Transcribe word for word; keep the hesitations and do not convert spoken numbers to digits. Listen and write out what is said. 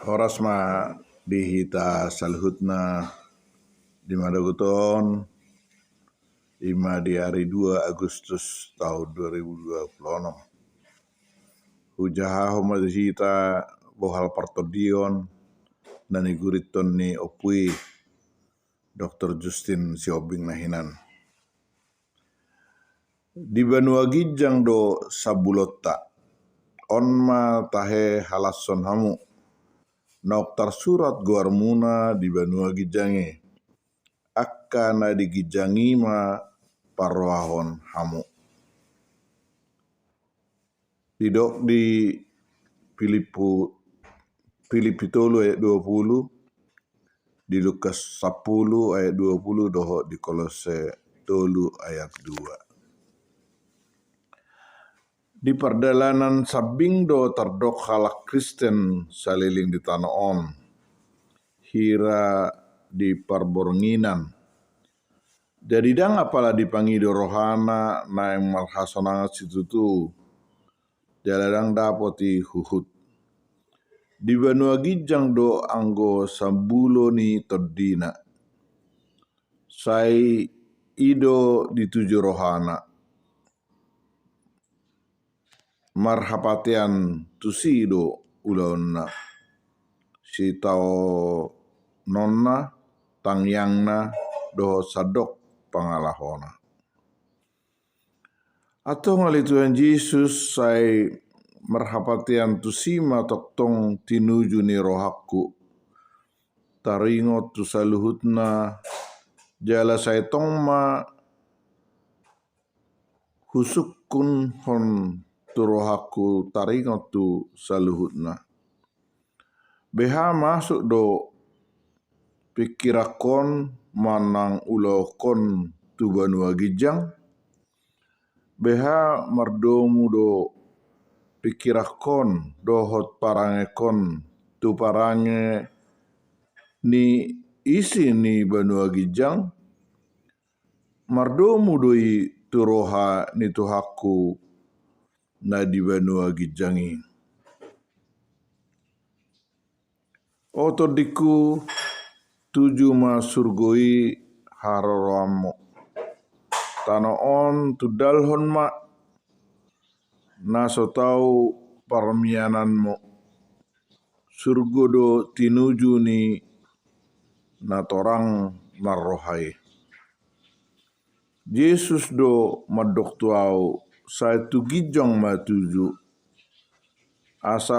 Horas ma di hita saluhutna di manogot on, ima di ari dua Agustus tahun dua ribu dua puluh enam. Hujahahon ma di hita bohal partondion na nigurithon ni ompu i, Doktor Justin Sihombing na hinan. Di banua ginjang do sambulonta. On ma tahe halashon hamu. Naung tarsurat goarmuna di banua ginjang i. Angka na di ginjang i ma parrohahon hamu. Didok di Pilippu, Pilippi tolu ayat dua puluh, di Lukas sampulu ayat dua puluh dohot di Kolosse tolu ayat dua. Di pardalanan sambing do tardok halak Kristen saleleng di tano on, hira di parbornginan. Jadi ndang apala dipangido rohana naeng marhasonangan situtu, jala ndang dapot i huhut. Di banua ginjang do anggo sambulo ni tondina. Sai i do dituju rohana. Marhapatean tusi do ulaonna, sitaononna, tangiangna dohot sandok pangalahona. Antong ale Tuhan Jesus, sai marhapatean tusi ma tongtong tinuju ni rohangku. Taringot tu saluhutna, jala sai tong ma husungkunhon tu rohangku taringot tu saluhutna. Beha masuk do pingkiranhon manang ulaonhon tu banua ginjang? Beha mardomu do pingkiranhon dohot parangehon tu parange ni isi ni banua ginjang? Mardomu do i tu roha ni Tuhanku na di banua ginjang i? O tondingku, tuju ma surgo i haroroanmu. Tano on tundalhon ma, na so tau parmiananmu. Surgo do tinuju ni na torang marroha i. Jesus do mandok tu ahu, sai tu ginjang ma tuju. Asa